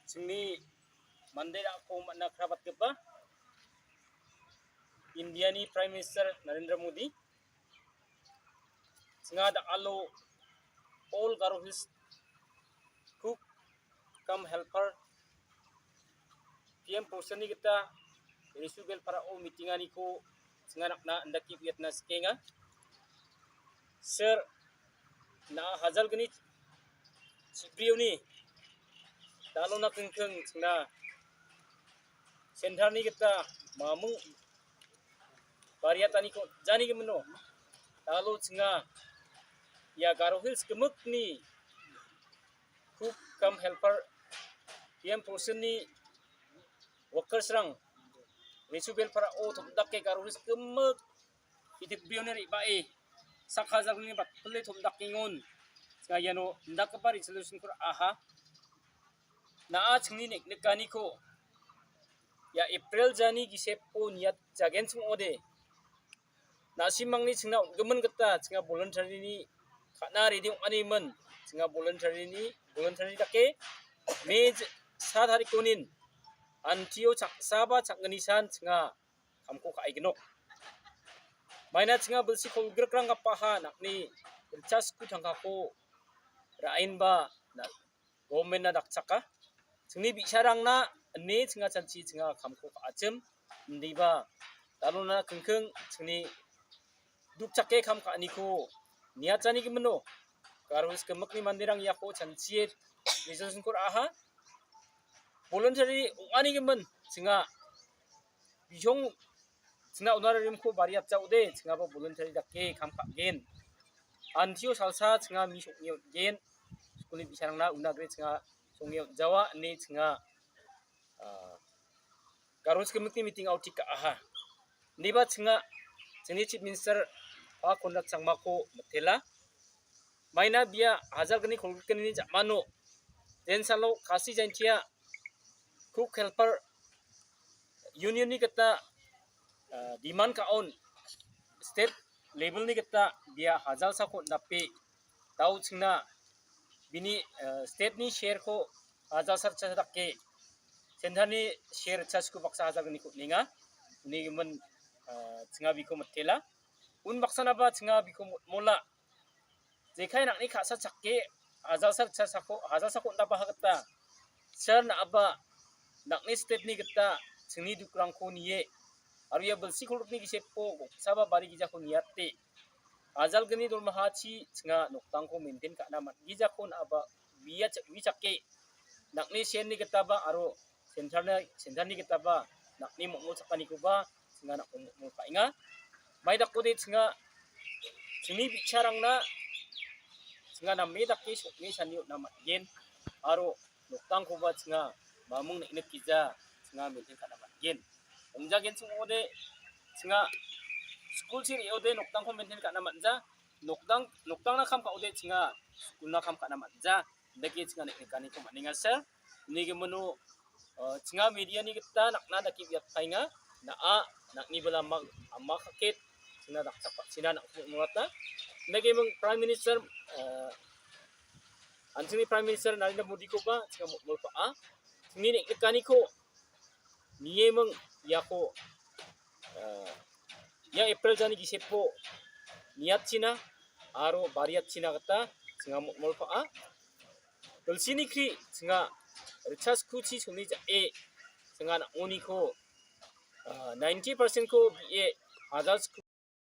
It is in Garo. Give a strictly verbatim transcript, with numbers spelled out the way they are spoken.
Chingni mande dako man·a krabatgipa Indiani Prime Minister Narendra Modi, chinga da·alo all Garo Hills cook cum helper P M Posanni gita Resu Belparao meeting-aniko chinga nakna indake uiatna sikenga. Sir, na·a hajalgni chibrioni da·alona kingking chingna centre-ni gita mamung bariataniko janigimin da·alo chinga ia Garo Hills gimikni cook cum helper P M Posanni workers-rang Resu Belparao tom·dake Garo Hills gimik Bidikbrioni re·bae sak hajalni batpile tom·dakengon. Chinga iano indakgipa resolution-ko ra·aha. Na·a chingni nek-, nikaniko ia April jani gisepo niat jagenchim ong·ode. Na·simangni chingna on·gimin gita chinga voluntary-ni ka·na ready ong·animin. Chinga voluntary-ni, voluntary dake May j-, sa tarikonin antio changsaba changni san chinga kamko ka·e gnok. Maina chinga bilsi kolgrikrang gapaha nakni ritchasku tangkako ra·enba na-, government-na dakchaka. Chingni bi·sarangna ine chinga chanchi chinga kamko ka·achim. Indiba da·alona kingking chingni dukchake kam ka·aniko niatjanigimino Garo Hills gimikni manderang iako chanchie resolution-ko ra·aha. Voluntary ong·anigimin chinga bisong chingna onara rimko bariatjaode chingaba voluntary dake kam ka·gen. Antio salsa chinga mi song·e on·gen. Skulni bi·sarangna una gre chinga song·e on·jawa ine chinga, ah, Garo Hills gimikni meeting-ao tik ka·aha. Indiba chinga chingni Chief Minister Pa Conrad Sangmako mitela. Maina bia hajalgni kolgrikgnini ja·mano Densalo Khasi Jaintia Cook Helper Union-ni gita, ah, demand ka·on state level-ni gita bia hajalsako on·dape da·o chingna bini, ah, state-ni share-ko hajalsa ritchasa dake centre-ni share ritchasiko baksa hajalgniko on·enga. Unigimin, ah, chinga biko mitela. Unbaksanaba chinga biko motmola. Jekai nang·ni ka·sa chake hajalsa ritchasako, hajalsako on·dabaha gita. Sir na·aba nang·ni state-ni gita chingni dukrangko nie. Aro ia bilsi kolgrikni gisepo goksaba bari gijako niate. Hajalgni dormahachi chinga nokdangko maintain ka·na man·gijako na·aba uia cha-, uichake nang·ni share-ni gitaba aro centre-ni, centre-ni gitaba nang·ni mongmol chakanikoba chinga nang·o mongmol ka·enga. Mai dakode chinga chingni bi·sarangna chinga name dake song·e sani on·na man·gen aro nokdangkoba chinga mamung neng·nikgija chinga maintain ka·na man·gen. Ong·jagenchim ong·ode chinga skulchi re·ode nokdangko maintain ka·na man·ja. Nokdang, nokdangna kam ka·ode chinga skulna kam ka·na man·ja. Indake chinga neng·nikaniko man·enga, sir. Unigimino, eh, chinga media-ni gita nakna dake uiatpaenga. Na·a, nang·ni bilama, ama kaket, chinga dakchakpachina nang·ko nolata. Indake ming Prime Minister, eh, an·chingni Prime Minister Narendra Modi-koba chinga motmolpa·a. Chingni neng·nikaniko nieming iako, eh, ia April jani gisepo niatchina aro bariatchina gita chinga motmolpa·a. Bilsini kri chinga ritchaskuchi songni ja·e chinga nang·oniko, eh, ninety percent-ko bi·e hajal sku-